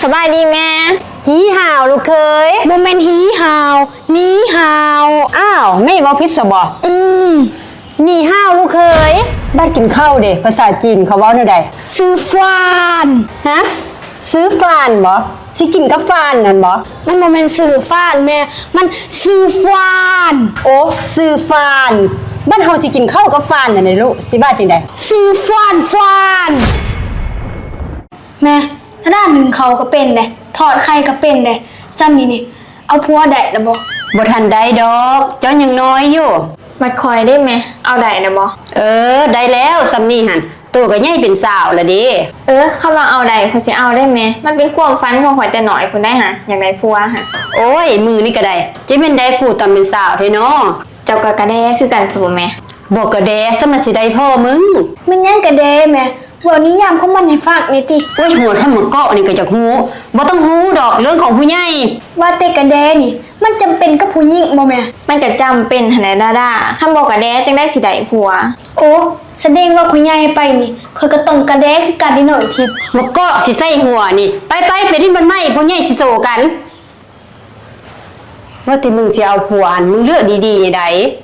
ສະບາຍດີແມ່. ຮີຮາວລູກເຂີຍ. ບໍ່ແມ່ນຮີຮາວ, ນີຮາວ. ອ້າວ ແມ່ເວົ້າຜິດຊະບໍ? ອືມ. ນີຮາວລູກເຂີຍ. ບັດກິນເຂົ້າເດ ພາສາຈີນເຂົາເວົ້າແນວໃດ? ຊື່ຟານ. ຮະ? ຊື່ຟານບໍ? ຊິກິນກັບຟານນັ້ນບໍ? ມັນບໍ່ແມ່ນຊື່ຟານແມ່, ມັນຊື່ຟານ. ໂອ້ ຊື່ຟານ. ບັດເຮົາຊິກິນເຂົ້າກັບຟານນັ້ນເດລູກ ຊິວ່າຈັ່ງໃດ? ຊື່ຟານຟານ. ແມ່ ທາດາໜຶ້ງເຂົ້າກໍເປັນເດ້, ທອດໄຂ່ກໍເປັນເດ້, ຊ່ຳນີ້ນີ້ ເອົາຜົວໄດ້ລະບໍ່? ບໍ່ທັນໄດ້ດອກ, ເຈົ້າຍັງນ້ອຍຢູ່. ບັດຂ້ອຍເດ້ແມ່, ເອົາໄດ້ລະບໍ່? ເອີ ໄດ້ແລ້ວ, ຊ່ຳນີ້ຫັ້ນ ໂຕກໍໃຫຍ່ເປັນສາວລະເດ້. ເອີ ຄຳວ່າເອົາໄດ້ ຂ້ອຍຊິເອົາໄດ້ແມ່, ມັນເປັນຄວາມຝັນຂອງຂ້ອຍແຕ່ນ້ອຍພຸ້ນໄດ໋ຫັ້ນ, ຢາກໄດ້ຜົວຫັ້ນ. ໂອ້ຍ ມຶງນີ້ກໍໄດ້, ຈະແມ່ນໄດ້ກູຕອນເປັນສາວແທ້ນໍ. ເຈົ້າກໍກະແດ່ຄືກັນຊະບໍ່ແມ່? ບໍ່ກະແດ່ຊະ ມັນຊິໄດ້ພໍ່ມຶງ. ແມ່ນຫຍັງກະແດ່ແມ່? ເວົ້ານິຍາມຂອງມັນໃຫ້ຟັງແດ່ຕິ. ໂອ້ຍ ຫົວທຳມະເກາະນີ້ກໍຢາກຮູ້, ບໍ່ຕ້ອງຮູ້ດອກ ເລື່ອງຂອງຜູ້ໃຫຍ່. ວ່າແຕ່ກະແດ່ນີ້ ມັນຈຳເປັນກັບຜູ້ຍິງບໍ່ແມ່? ມັນກໍຈຳເປັນຫັ້ນແຫຼະດາດາ, ຄັນບໍ່ກະແດ່ຈັ່ງໃດຊິໄດ້ຜົວ? ໂອ້ ສະແດງວ່າຂ້ອຍໃຫຍ່ໄປນີ້ ຂ້ອຍກໍຕ້ອງກະແດ່ຄືກັນເດ້ນ້ອງອີທິບ. ມະເກາະຊິໃສ່ຫົວນີ້, ໄປໆ ໄປຫຼິ້ນບ່ອນໃໝ່ ຜູ້ໃຫຍ່ຊິໂສກັນ. ວ່າແຕ່ມຶງຊິເອົາຜົວຫັ້ນ ມຶງເລືອກດີໆໃດ.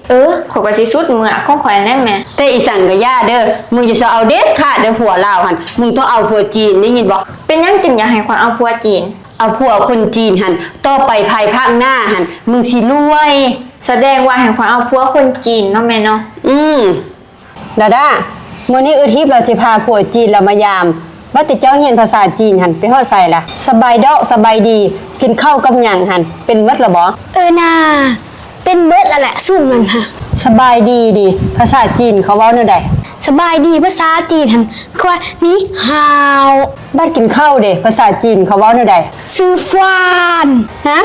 ເອີ ຂ້ອຍກໍຊິສຸດເມືອກຂອງຂ້ອຍຫັ້ນແຫຼະແມ່. ແຕ່ອີ່ສັງກໍຢ່າເດີ, ມຶງຢ່າຊອກເອົາເດັດຂາດເດີ ຜົວລາວຫັ້ນ, ມຶງຕ້ອງເອົາຜົວຈີນ ໄດ້ຍິນບໍ່? ເປັນຫຍັງຈຶ່ງຢາກໃຫ້ຂ້ອຍເອົາຜົວຈີນ? ເອົາຜົວຄົນຈີນຫັ້ນ, ຕໍ່ໄປພາຍພາກໜ້າຫັ້ນ ມຶງຊິລວຍ. ສະແດງວ່າໃຫ້ຂ້ອຍເອົາຜົວຄົນຈີນເນາະແມ່ເນາະ. ອືມ. ດາດາ, ມື້ນີ້ເອື້ອຍທິບລາວຊິພາຜົວຈີນລາວມາຢາມ. ວ່າແຕ່ເຈົ້າຮຽນພາສາຈີນຫັ້ນ ໄປຮອດໃສລະ? ສະບາຍເດາະ ສະບາຍດີ, ກິນເຂົ້າກັບຫຍັງຫັ້ນ ເປັນໝົດລະບໍ? ເອີນາ, ເປັນເບິດລະແຫຼະ ຊຸມນັ້ນຫະ. ສະບາຍດີນີ້ ພາສາຈີນເຂົາເວົ້າແນວໃດ? ສະບາຍດີພາສາຈີນຫັ້ນ ເຂົາວ່າ ນີຮາວ. ບັດກິນເຂົ້າເດ ພາສາຈີນເຂົາເວົ້າແນວໃດ? ຊື່ຟານ. ຮະ?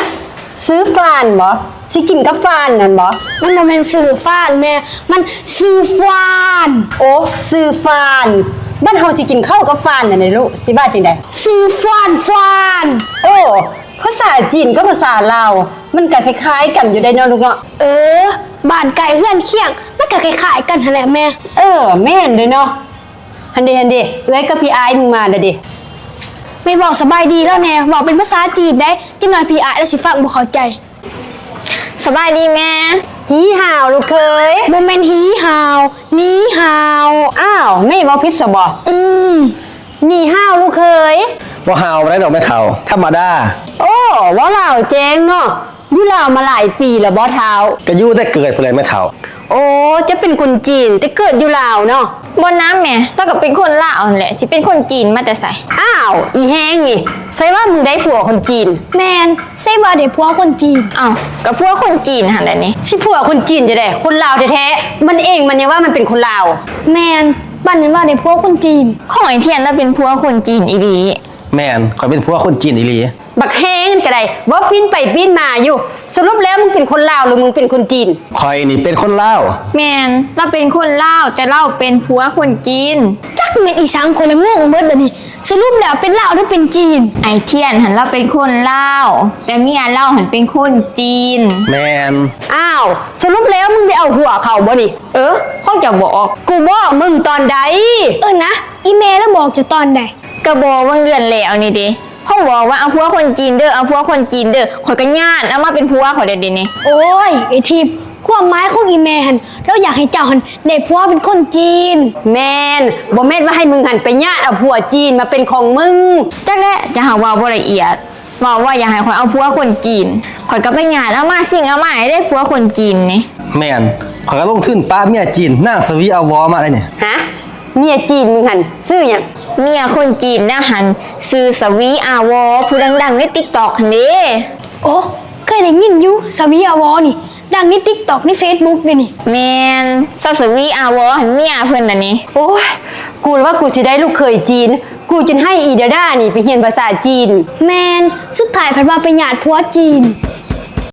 ຊື່ຟານບໍ? ຊິກິນກັບຟານນັ້ນບໍ? ມັນບໍ່ແມ່ນຊື່ຟານແມ່, ມັນຊື່ຟານ. ໂອ້ ຊື່ຟານ. ບັດເຮົາຊິກິນເຂົ້າກັບຟານນັ້ນເດລູກ ຊິວ່າຈັ່ງໃດ? ຊື່ຟານຟານ. ໂອ້ ພາສາຈີນກັບພາສາລາວ ມັນກະຄ້າຍໆກັນຢູ່ໄດ໋ເນາະລູກເນາະ. ເອີ ບ້ານໃກ້ເຮືອນຄຽງ ມັນກະຄ້າຍໆກັນຫັ້ນແຫຼະແມ່. ເອີ ແມ່ນເດເນາະ. ຫັ້ນເດ ຫັ້ນເດ ເອື້ອຍກັບພີ່ອ້າຍມຶງມາແລ້ວເດ. ແມ່ບອກສະບາຍດີລາວແດ່ ເວົ້າເປັນພາສາຈີນໄດ໋, ຈັກໜ່ອຍພີ່ອ້າຍລາວຊິຟັງບໍ່ເຂົ້າໃຈ. ສະບາຍດີແມ່. ຮີຮາວລູກເຂີຍ. ບໍ່ແມ່ນຮີຮາວ, ນີຮາວ. ອ້າວ ແມ່ເວົ້າຜິດຊະບໍ? ອືມ. ນີຮາວລູກເຂີຍ. ບໍ່ຮາວບໍ່ໄດ້ດອກແມ່ເຖົ້າ, ທຳມະດາ. ໂອ້ ເວົ້າລາວແຈ້ງເນາະ. ຢູ່ລາວມາຫຼາຍປີແລ້ວບໍ່ທ້າວ? ກະຢູ່ແຕ່ເກີດພຸ້ນແຫຼະແມ່ເຖົ້າ. ໂອ້ ເຈົ້າເປັນຄົນຈີນ ແຕ່ເກີດຢູ່ລາວເນາະ? ບໍ່ນະແມ່, ລາວກໍເປັນຄົນລາວຫັ້ນແຫຼະ, ຊິເປັນຄົນຈີນມາແຕ່ໃສ? ອ້າວ ອີແຮງນີ້ ໃສວ່າມຶງໄດ້ຜົວຄົນຈີນ? ແມ່ນ, ໃສວ່າໄດ້ຜົວຄົນຈີນ? ເອົ້າ ກໍຜົວຄົນຈີນຫັ້ນແຫຼະນີ້. ຊິຜົວຄົນຈີນຈັ່ງໃດ? ຄົນລາວແທ້ໆ ມັນເອງມັນຍັງວ່າມັນເປັນຄົນລາວ. ແມ່ນ, ບ້ານນັ້ນວ່າໄດ້ຜົວຄົນຈີນ. ຂອງໄອ້ທຽນລະເປັນຜົວຄົນຈີນອີ່ຫຼີ. ແມ່ນ, ຂ້ອຍເປັນຜົວຄົນຈີນອີ່ຫຼີ. ບັກແຮງຫັ້ນກະໄດ້ ເວົ້າປິ່ນໄປປິ່ນມາຢູ່. ສະຫຼຸບແລ້ວມຶງເປັນຄົນລາວ ຫຼື ມຶງເປັນຄົນຈີນ? ຂ້ອຍນີ້ເປັນຄົນລາວ. ແມ່ນ, ລາວເປັນຄົນລາວ ແຕ່ລາວເປັນຜົວຄົນຈີນ. ຈັກແມ່ນອີ່ສັງ ຂ້ອຍລະງົງເບິດລະນີ້. ສະຫຼຸບແລ້ວເປັນລາວ ຫຼື ເປັນຈີນ? ໄອ້ທຽນຫັ້ນລາວເປັນຄົນລາວ ແຕ່ເມຍລາວຫັ້ນເປັນຄົນຈີນ. ແມ່ນ. ອ້າວ ສະຫຼຸບແລ້ວມຶງໄປເອົາຜົວເຂົາບໍ່ນີ້? ເອີ ຂອງເຈົ້າບອກ. ກູບອກມຶງຕອນໃດ? ເອີນະ, ອີ່ແມ່ລາວບອກເຈົ້າຕອນໃດ? ກະບອກຫວ່າງເດືອນແລ້ວນີ້ເດ. ຄົງບອກວ່າເອົາຜົວຄົນຈີນເດີ ເອົາຜົວຄົນຈີນເດີ, ຂ້ອຍກະຍາດເອົາມາເປັນຜົວຂ້ອຍແລ້ວເດນີ້. ໂອ້ຍ ໄອ້ທິບ, ຄວາມໝາຍຂອງອີ່ແມ່ຫັ້ນ ລາວຢາກໃຫ້ເຈົ້າຫັ້ນໄດ້ຜົວເປັນຄົນຈີນ. ແມ່ນ, ບໍ່ແມ່ນວ່າໃຫ້ມຶງຫັ້ນໄປຍາດເອົາຜົວຈີນມາເປັນຂອງມຶງ. ຈັກແຫຼະ, ເຈົ້າຫາເວົ້າບໍ່ລະອຽດ. ເວົ້າວ່າຢາກໃຫ້ຂ້ອຍເອົາຜົວຄົນຈີນ, ຂ້ອຍກະໄປຍາດເອົາມາ ຊິງເອົາມາໃຫ້ເດ້ ຜົວຄົນຈີນນີ້. ແມ່ນ, ຂ້ອຍກະລົງທຶນປະເມຍຈີນ ນາງສະຫວີອາວໍມາໄດ໋ນີ້. ຮະ? ເມຍຈີນມຶງຫັ້ນຊື່ຫຍັງ? ເມຍຄົນຈີນນະຫັ້ນ ຊື່ສະຫວີອາວໍ ຜູ້ດັງໆໃນຕິກຕັອກຫັ້ນເດ້. ໂອ້ ເຄີຍໄດ້ຍິນຢູ່ ສະຫວີອາວໍນີ້ ດັງໃນຕິກຕັອກ ໃນເຟສບຸກເດ້ນີ້. ແມ່ນ, ສາວສະຫວີອາວໍຫັ້ນເມຍເພິ່ນນະນີ້. ໂອ້ຍ ກູລະວ່າກູຊິໄດ້ລູກເຂີຍຈີນ, ກູຈຶ່ງໃຫ້ອີດາດານີ້ໄປຮຽນພາສາຈີນ. ແມ່ນ, ສຸດທ້າຍພັດວ່າໄປຍາດຜົວຈີນ.